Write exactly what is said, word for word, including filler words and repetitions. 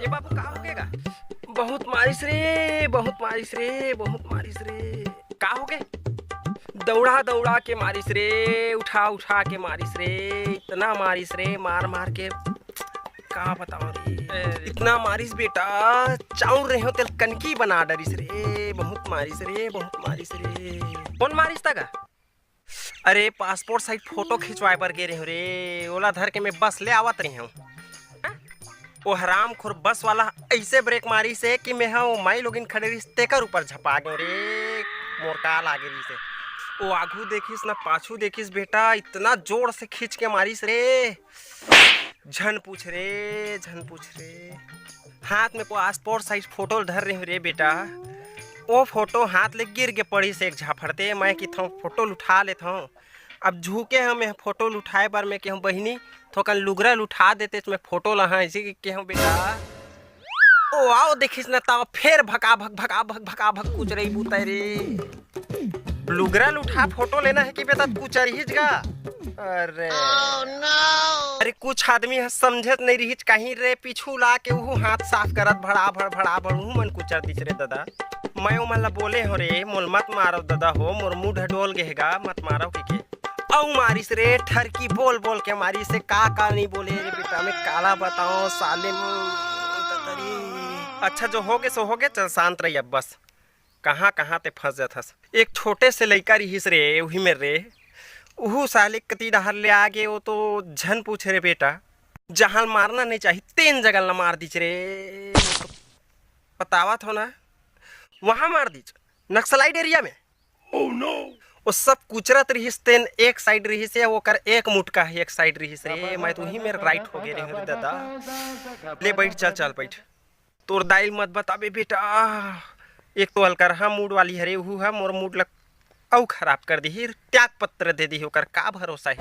बाबू, का होगे गा? बहुत मारिस रे, बहुत मारिस रे, बहुत मारिस रे। का होगे? दौड़ा दौड़ा के मारिस रे, उठा उठा के मारिस रे, इतना मारिस रे, मार मार के का बताओ रे। इतना मारिस बेटा, चाउर रहे हो तेल कनकी बना डरिस रे। बहुत मारिस रे, बहुत मारिस रे। कौन मारिस तगा? अरे, पासपोर्ट साइज फोटो खिंचवाए बर गे रहे रे, ओला धर के मैं बस ले आवत रहे हूँ। वो हरामखोर बस वाला ऐसे ब्रेक मारिस हे कि मैं हा वो माई लोगिन खड़े रहिस तेकर ऊपर झपा गयो रे। मोर का लागे रहिस हे। वो आगू देखिस ना पाछू देखिस बेटा, इतना जोर से खींच के मारिस रे। झन पूछ रे, झन पूछ रे। हाथ में को पासपोर्ट साइज फोटो धर रहे रे बेटा, वो फोटो हाथ ले गिर के पड़िस एक झाफड़ते। मैं किथों फोटो उठा लेथों। अब झुके हूँ मैं फोटो उठाए बर, मैं कहूँ बहिनी थोकन लुगरा उठा देते मैं फोटो लहा ऐसे कि कहूँ बेटा। ओ आओ देखिस न ताव फेर भका भक भका भक भका भक कुचरई बुतई रे। लुगरा उठा फोटो लेना है कि बेटा कुचरहीच गा। अरे अरे कुछ आदमी ह समझत नहीं रहिच कहीं रे, पीछू ला के उहू हाथ साफ करत भड़ा भड़ भड़ा भड़ उहू मन कुचर दिस रे दादा। मैं ओमन ला बोले हो रे, मोल मत मारो दादा हो, मोर मुंह ढडोल गेहगा, मत मारो के, के। अउ मारिस रे ठरकी बोल बोल के मारिस हे, का का नहीं बोले रे बेटा, मैं काला बताओ साले। अच्छा जो होगे सो होगे, चल शांत रही अब बस। कहाँ कहाँ ते फंस जाथस। एक छोटे से लइका रिहिस रे, उही मेर रे, उहू साले कती डहर ले आगे, वो तो झन पूछ रे बेटा, जहाँ मारना नहीं चाहिए तेन जगह ला मार दीच रे। बतावत हो ना, वहाँ मार दीच, नक्सलाइट एरिया में। Oh no! वो सब कुचरत रिहिस तेन एक साइड रिहिस हे, ओकर एक मुटका हे एक साइड रिहिस रे। मैं तो उही मेर राइट हो गे रहे रे दादा। ले बैठ, चल चल बैठ। तोर दाई ल मत बताबे बेटा, एक तो अलकरहा मूड वाली हरे, उहू ह मोर मूड ल अउ खराब कर दिही, त्याग पत्र दे दिही, ओकर का भरोसा हे।